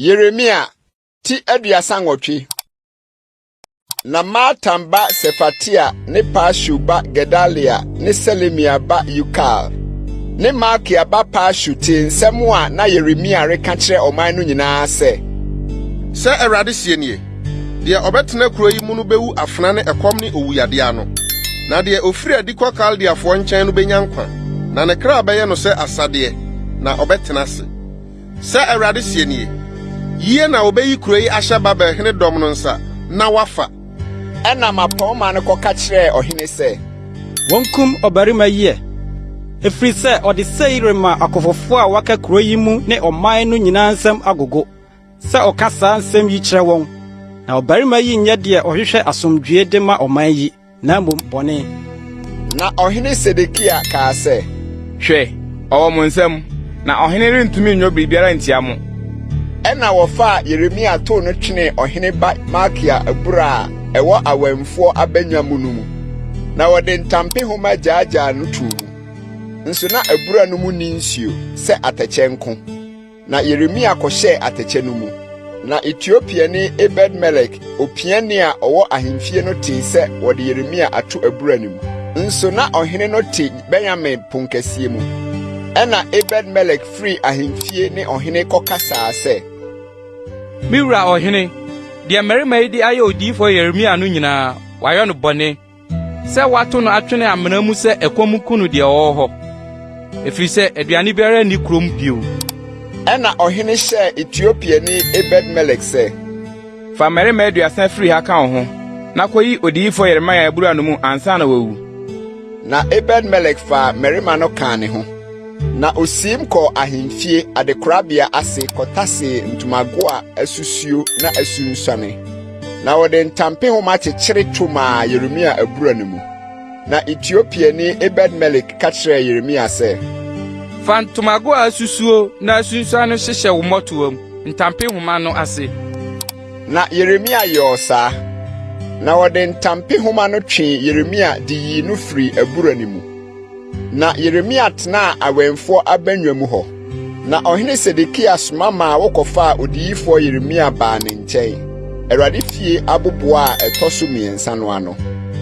Yeremia ti 38. Na Matan ba Sefatia ne Pashur ba Gedalia ne Selemia ba Yukal ne Malkia ba Pashur tee nsɛm a na Yeremia reka kyerɛ ɔman no nyinaa sɛ, Sɛ Awurade seɛ nie, Deɛ ɔbɛtena kuro yi mu no bɛwu afena ne ɛkɔm ne owuyadeɛ ano, na deɛ ɔfiri adi kɔ Kaldeafoɔ nkyɛn no bɛnya nkwa, na ne kra bɛyɛ no sɛ asadeɛ, na ɔbɛtena ase. Sɛ Awurade seɛ nie, Yie na wɔbɛyi kuro yi ahyɛ Babel hene dɔm no nsa, na wɔafa. Ɛnna mmapɔmma no kɔka kyerɛɛ ɔhene sɛ. Wɔnkum ɔbarima yi ɛ, ɛfiri sɛ ɔde sei rema akofofo a wɔaka kuro yi mu ne ɔman no nyinaa nsam agogo, sɛ ɔka saa nsɛm yi kyerɛ wɔn. Na ɔbarima yi nyɛ deɛ ɔhwehwɛ asomdwoe de ma ɔman yi. na mmom bɔne. Na ɔhene Sedekia kaa sɛ. Hwɛ, ɔwɔ mo nsam, na ɔhene rentumi nyɔ biribiara ntia mo. Ɛnna wɔfaa Yeremia too no twenee ɔhene ba Malkia abura a ɛwɔ awɛmfoɔ abannwa mu no mu, na wɔde ntampehoma gyaagyaa no too mu. Nso na abura no mu nni nsuo, sɛ atɛkyɛ nko. Na Yeremia kɔhyɛɛ atɛkyɛ no mu. Na Etiopiani Ebed-Melek, opiani a ɔwɔ ahemfie no tee sɛ wɔde Yeremia ato abura no mu. Nso na ɔhene no te Benyamin ponkɛseɛ mu. Ɛnna Ebed-Melek firii ahemfie ne ɔhene kɔkasaa sɛ, Me wura ɔhene, deɛ mmarima yi de ayɛ odiyifoɔ Yeremia no nyinaa, wɔayɛ no bɔne. sɛ wɔato no atwene amena mu sɛ ɛkɔm nku no deɛ ɔwɔ hɔ, ɛfiri sɛ aduane biara nni kurom bio. Ɛnna ɔhene hyɛɛ Etiopiani Ebed-Melek sɛ, Fa mmarima 30 firi ha ka wo ho, na kɔyi odiyifo Yeremia abura no mu ansa na wawu. Na Ebed-Melek faa mmarima no kaa ne ho, na osiim kɔɔ ahemfie adekorabea ase kɔtasee ntomago a asusuo na asunsuane. Na wɔde ntampehoma kyekyere to maa Yeremia abura no mu. Na Etiopiani Ebed-Melek ka kyerɛɛ Yeremia sɛ, Fa ntomago a asusuo na asunsuan no hyehyɛ wo mmɔtoam, ntampehoma no ase. Na Yeremia yɔɔ saa. Na wɔde ntampehoma no twee Yeremia de yii no firii abura no mu. Na Yeremia tenaa awɛmfoɔ abannwa mu hɔ. Na ɔhene Sedekia soma maa wɔkɔfaa odiyifoɔ Yeremia baa ne nkyɛn, Awurade fie aboboɔ a ɛtɔ so mmiɛnsa no ano.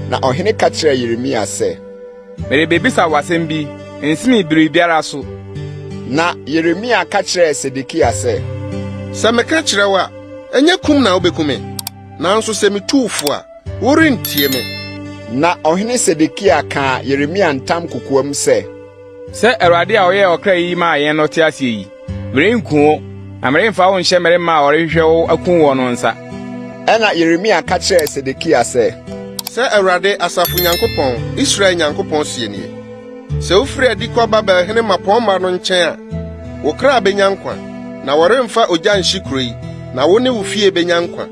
Na ɔhene ka kyerɛɛ Yeremia sɛ, Merebebisa wo asɛm bi, nsi me biribiara so. Na Yeremia ka kyerɛɛ Sedekia sɛ, Sɛ meka kyerɛ wo a, ɛnyɛ kum na wubekum me? Nanso sɛ mitu wo fo a, Worentie me. Na ɔhene Sedekia kaa Yeremia ntam kokoam sɛ. Sɛ Awurade a ɔyɛɛ ɔkra yi maa yɛn no te ase yi, merenku wo, na meremfa wo nhyɛ mmarima a wɔrehwehwɛ wo akum wo no nsa. Ɛnna Yeremia ka kyerɛɛ Sedekia sɛ. Sɛ Awurade, asafo Nyankopɔn, Israel Nyankopɔn seɛ nie, 'Sɛ wofiri adi kɔ Babel hene mmapɔmma no nkyɛn a, wo kra benya nkwa, na wɔremfa ogya nhye kurow yi, na wo ne wo fie benya nkwa.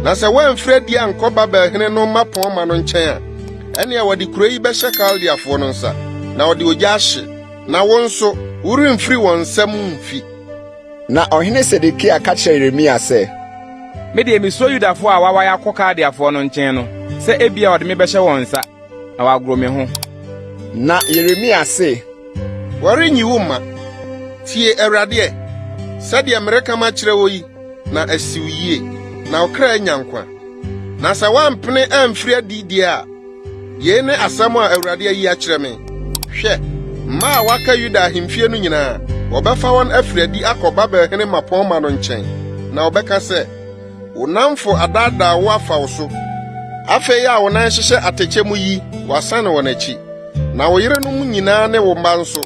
Na sɛ woamfiri adi ankɔ Babel hene no mmapɔmma no nkyɛn a, ɛnneɛ wɔde kuro yi bɛhyɛ Kaldeafoɔ no nsa, na wɔde ogya ahye, na wo nso, woremfiri wɔn nsam mfi. Na ɔhene Sedekia ka kyerɛɛ Yeremia sɛ. Me deɛ, mesuro Yudafoɔ a wɔawae akɔ Kaldeafoɔ no nkyɛn no, sɛ ebia wɔde me bɛhyɛ wɔn nsa, na wɔagoro me ho. Na Yeremia se. Wɔrenyi wo mma. Tie Awurade ɛ, sɛdeɛ mereka makyerɛ wo yi, na asi wo yie, na wo kra anya nkwa. Na sɛ woampene amfiri adi deɛ a, yei ne asɛm a Awurade ayi akyerɛ me, Hwɛ, mma a wɔaka Yuda ahemfie no nyinaa, wɔbɛfa wɔn afiri adi akɔ Babel hene mmapɔmma no nkyɛn, na wɔbɛka sɛ, 'Wo nnamfo adaadaa wo afa wo so. Afei a wo nan hyehyɛ atɛkyɛ mu yi, wɔasan wɔn akyi. Na wo yerenom nyinaa ne wo mma nso,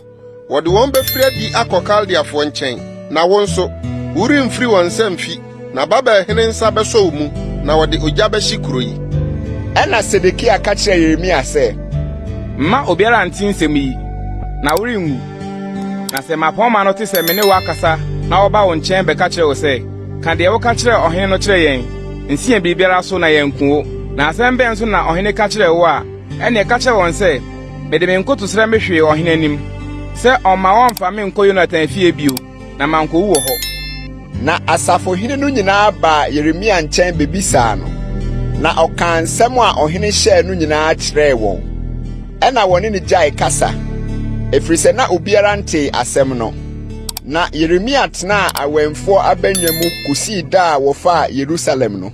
wɔde wɔn befiri adi akɔ Kaldeafoɔ nkyɛn, na wo nso, woremfiri wɔn nsa mfi, na Babel hene nsa bɛsɔ wo mu, na wɔde ogya bɛhye kuro yi. Ɛnna Sedekia ka kyerɛɛ Yeremia sɛ. Mma obiara nte nsɛm yi, na worenwu. Na sɛ mmapɔmma no te sɛ me ne wo akasa na wɔba wo nkyɛn bɛka kyerɛ wo sɛ, 'Ka deɛ woka kyerɛɛ ɔhene no kyerɛ yɛn, nsi yɛn biribiara so na yɛanku wo, na asɛm bɛn nso na ɔhene ka kyerɛɛ wo a, ɛnneɛ ka kyerɛ wɔn sɛ, Mede me nkotosrɛ mehwee ɔhene anim, sɛ ɔmma wɔmmfa me nnkɔ Yonatan fie bio, na mankowu wɔ hɔ. Na asafohene no nyinaa baa Yeremia nkyɛn bebisaa no, na ɔkaa nsɛm a ɔhene hyɛɛ no nyinaa kyerɛɛ wɔn. Ɛnna wɔne no gyaee kasa, ɛfiri sɛ na obiara ntee asɛm no. Na Yeremia tenaa awɛmfoɔ abannwa mu kosii da a wɔfaa Yerusalem no.